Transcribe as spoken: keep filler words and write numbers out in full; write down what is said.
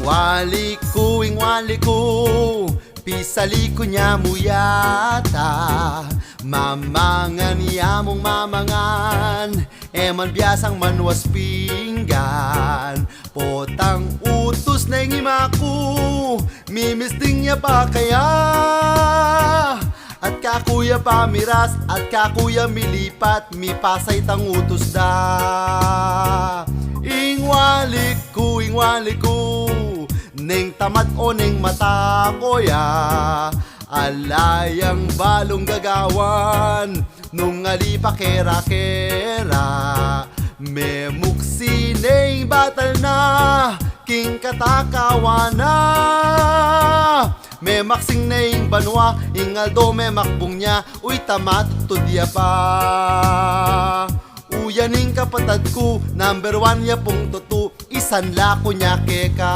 Wali ku, ing wali ku, pisali ku nya mu yata. Mamangan ya mung mamangan, e man biasang manuas pinggan. Potang utus na ing ima ku, mimisding ya pa kaya. At kaku ya pamiras, at kaku ya milipat, mipasa itang utus da. Ing wali ku, ing wali ku, neng tamat o neng mata ko ya. Ala yang balung gagawan, nung ali pa kera-kera. Memuksi ne ing batal na, king katakawan na. Memaksing ne ing banua, ing aldo memakbung nya, uy, tamat tud ya pa. Uyan ing kapatad ku, number one ya pung tutu, isanla ku nya keka.